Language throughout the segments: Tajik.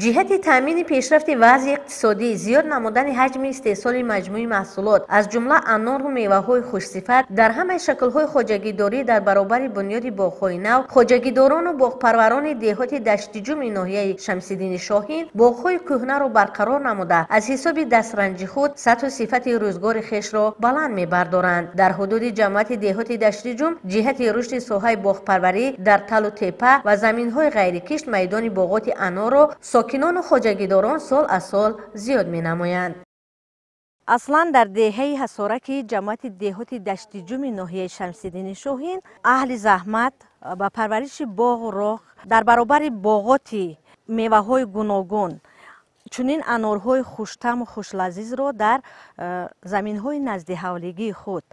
Ҷиҳати таъмини пешрафти вазъи иқтисодӣ, зиёд намудани ҳаҷми истеҳсоли маҷмӯи маҳсулот, аз ҷумла анору меваҳои хушсифат дар ҳамаи шаклҳои хоҷагидорӣ дар баробари бунёди боғҳои нав, хоҷагидорону боғпарварони деҳоти Даштиҷуми ноҳияи Шамсиддини Шоҳин боғҳои кӯҳнаро барқарор намуда, аз ҳисоби дастранҷи худ сатҳу сифати рӯзгори хешро баланд мебардоранд. Дар ҳудуди ҷамоати деҳоти Даштиҷум ҷиҳати рушди соҳаи боғпарварӣ дар талу тепа ва заминҳои ғайрикишт майдони боғоти анорро сокинону хоҷагидорон сол аз сол зиёд менамоянд. Аслан дар деҳаи Ҳасораки ҷамоати деҳоти Даштиҷуми ноҳияи Шамсиддини Шоҳин аҳли заҳмат ба парвариши боғу роғ дар баробари боғоти меваҳои гуногун чунин анорҳои хуштаму хушлазизро дар заминҳои наздиҳавлигии худ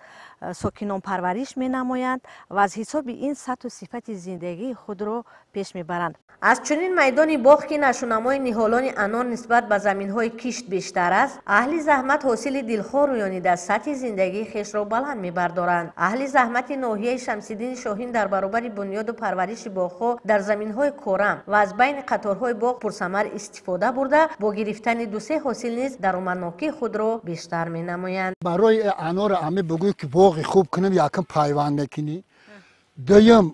сокинон парвариш менамоянд ва аз ҳисоби ин сатҳу сифати зиндагии худро пеш мебаранд. Аз чунин майдони боғ, ки нашунамои ниҳолони анор нисбат ба заминҳои кишт бештар аст, аҳли заҳмат ҳосили дилхоҳ рӯёнида сатҳи зиндагии хешро баланд мебардоранд. Аҳли заҳмати ноҳияи Шамсиддини Шоҳин дар баробари бунёду парвариши боғҳо дар заминҳои корам ва аз байни қаторҳои боғ пурсамар истифода бурда, бо гирифтани дусе ҳосил низ даромаднокии худро бештар менамоянд. Барои анор ами бугӯй ки боғи хуб кунем, якум пайванд мекунӣ, дуюм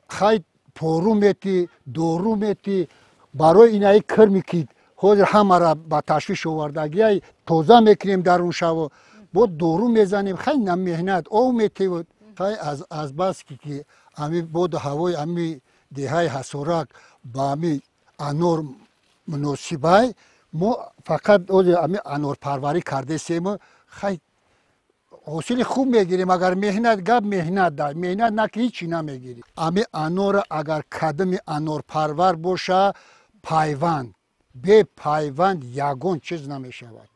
хай пору метӣ, дору метӣ, барои инаи кирми ки ҳозир ҳамара ба ташвиш овардагиай тоза мекунем дар он шаво, бо дору мезанем, хай на меҳнат ов метевуд. Хай аз баски ки ами боду ҳавои ами деҳаи Ҳасорак ба ами анор муносибай, мо фақат ҳозир ами анорпарварӣ кардесему хай ҳосили хуб мегирем. Агар меҳнат гап меҳнат да меҳнат наки ҳичи намегирӣ. Ами анора агар кадами анорпарвар боша, пайванд бе пайванд ягон чиз намешавад.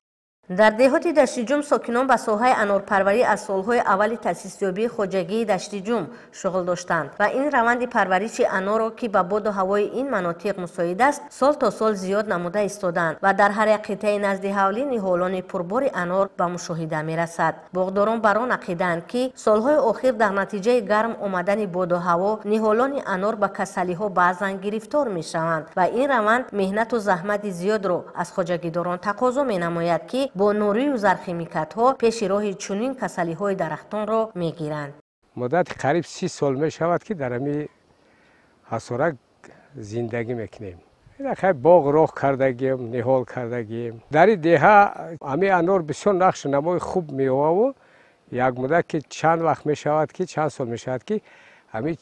Дар деҳоти Даштиҷум сокинон ба соҳаи анорпарварӣ аз солҳои аввали таъсисёбии хоҷагии Даштиҷум шуғл доштанд ва ин раванди парвариши анорро, ки ба боду ҳавои ин манотиқ мусоид аст, сол то сол зиёд намуда истоданд ва дар ҳар як қитъаи назди ҳавлӣ ниҳолони пурбори анор ба мушоҳида мерасад. Боғдорон бар он ақидаанд, ки солҳои охир дар натиҷаи гарм омадани боду ҳаво ниҳолони анор ба касалиҳо баъзан гирифтор мешаванд ва ин раванд меҳнату заҳмати зиёдро аз хоҷагидорон тақозо менамояд, ки бо нурию зархимикатҳо пеши роҳи чунин касалиҳои дарахтонро мегиранд. Муддати қариб 30 сол мешавад, ки дар ҳами Ҳасорак зиндагӣ мекунем. Хай боғ роҳ кардагием, ниҳол кардагием. Дар ин деҳа ҳами анор бисёр нақшу намои хуб меоваву як муддат ки чанд вақт мешавад, ки чанд сол мешавад, ки ҳами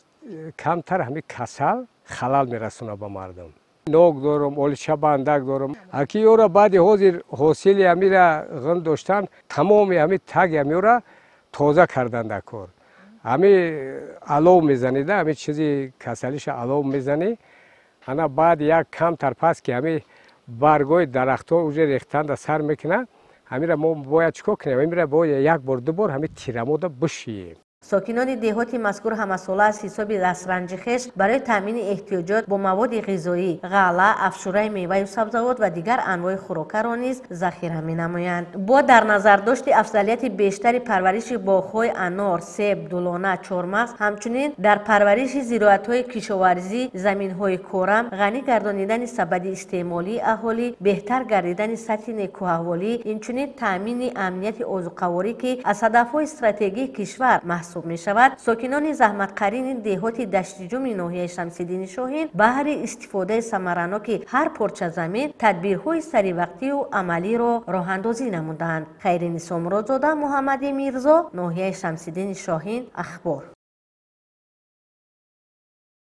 камтар ҳами касал халал мерасонад ба мардум. Нок дорум, олича бандак дорум. Аки ёра баъди ҳозир ҳосили ҳамира ғин доштан, тамоми ҳами таги ҳамиёра тоза кардан дар кор. Ҳами алов мезанида, ҳами чизи касалиша алов мезанӣ. Ана баъд як камтар пас ки ҳами баргҳои дарахтҳо уже рехтанда сар мекунад, ҳамира мо бояд чӣ кор кунем? Ҳамира бояд як бор ду бор ҳами тирамода бишӯем. Сокинони деҳоти мазкур ҳамасола аз ҳисоби дастранҷи хеш барои таъмини эҳтиёҷот бо маводи ғизоӣ, ғалла, афшураи меваю сабзавот ва дигар анвои хӯрокаро низ захира менамоянд. Бо дар назардошти афзалияти бештари парвариши боғҳои анор, себ, дулона, чормағз, ҳамчунин дар парвариши зироатҳои кишоварзӣ, заминҳои корам, ғанӣ гардонидани сабади истеъмолии аҳолӣ, беҳтар гардидани сатҳи некӯаҳволӣ, инчунин таъмини амнияти озуқаворӣ, ки аз ҳадафҳои стратегии кишвар маҳсуб мешавад, сокинони заҳматқарини деҳоти Даштиҷуми ноҳияи Шамсиддини Шоҳин баҳри истифодаи самараноки ҳар порча замин тадбирҳои саривақтию амалиро роҳандозӣ намуданд. Хайринисо Муродзода, Муҳаммади Мирзо, ноҳияи Шамсиддини Шоҳин, Ахбор.